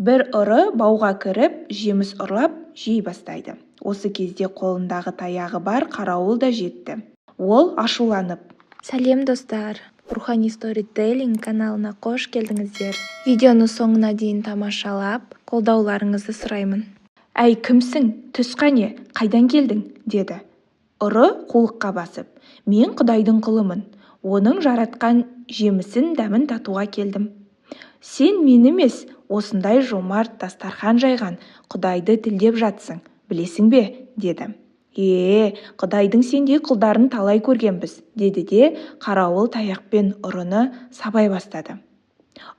Бір ұры бауға кіріп, жеміс ұрлап жей бастайды. Осы кезде қолындағы таяғы бар қарауыл да жетті. Ол ашуланып: Сәлем, достар! Рухани сторителлинг каналына қош келдіңіздер. Видеоны соңына дейін тамашалап, қолдауларыңызды сұраймын. «Әй, кімсің? Түс қане, қайдан келдің?» – деді. Ұры қулыққа басып: «Мен Құдайдың құлымын, оның жаратқан жемісін дәмін татуға келдім. Сен мені емес, осындай жомарт дастархан жайған Құдайды тілдеп жатсың, білесің бе?» – деді. «Е, Құдайдың сендей құлдарын талай көргенбіз», – деді де қарауыл таяқпен ұрыны сабай бастады.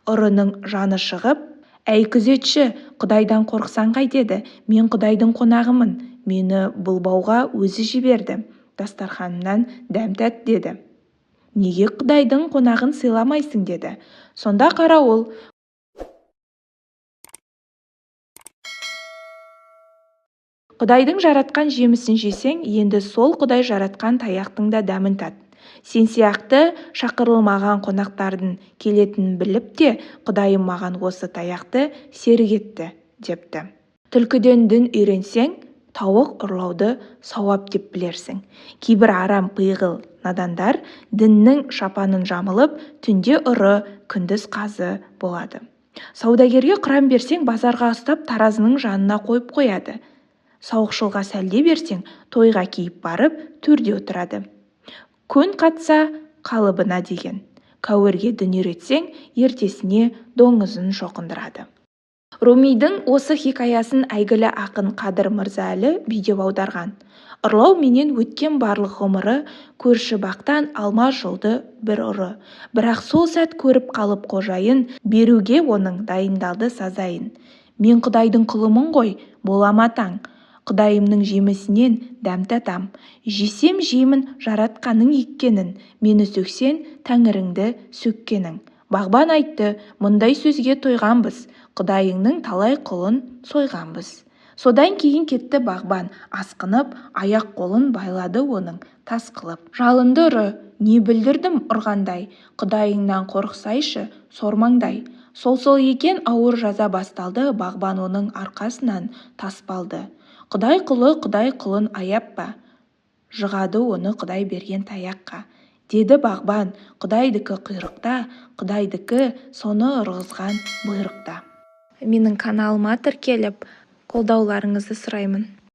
Ұрының жаны шығып: «Әй, күзетші, Құдайдан қорықсаң қайтеді? Мен Құдайдың қонағымын, мені бұл бауға өзі жіберді, дастарханымнан дәм тат деді. Неге Құдайдың қонағын сыйламайсың?» – деді. Сонда қарауыл: «Құдайдың жаратқан жемісін жесең, енді сол Құдай жаратқан таяқтың да дәмін тат. Сен сияқты шақырылмаған қонақтардың келетінін біліп те Құдайым маған осы таяқты серік етті», – депті. Түлкіден дін үйренсең, тауық ұрлауды сауап деп білерсің. Кейбір арам пиғыл надандар діннің шапанын жамылып, түнде ұры, күндіз қазы болады. Саудагерге құран берсең, базарға ұстап таразының жанына қойып қояды. Сауықшылға сәлде берсең, тойға киіп барып, төрде отырады. Көн қатса қалыбына деген. Кәуірге дін үйретсең, ертесіне доңызын шоқындырады. Румидің осы хикаясын әйгілі ақын Қадыр Мырза Әлі бүйдеп аударған. Ұрлау менен өткен барлық ғұмыры, көрші бақтан алма жұлды бір ұры. Бірақ сол сәт көріп қалып қожайын, беруге оның дайындалды сазайын. «Мен Құдайдың құлымын ғой, бола ма таң? Құдайымның жемісінен дәм татам. Жесем жеймін жаратқанның еккенін, мені сөксең, тәңіріңді сөккенің». Бағбан айтты: «Мұндай сөзге тойғанбыз, Құдайыңның талай құлын сойғанбыз». Содан кейін кетті бағбан асқынып, аяқ-қолын байлады оның тас қылып. Жалынды ұры: «Не бүлдірдім ұрғандай? Құдайыңнан қорықсайшы, сормаңдай». Сол-сол екен, ауыр жаза басталды, бағбан оның арқасынан таспалды. Құдай құлы Құдай құлын аяп па? Жығады оны Құдай берген таяққа. Деді бағбан: «Құдайдікі құйрықта, Құдайдікі соны ұрғызған бұйрықта». Менің каналыма тіркеліп, қолдауларыңызды сұраймын.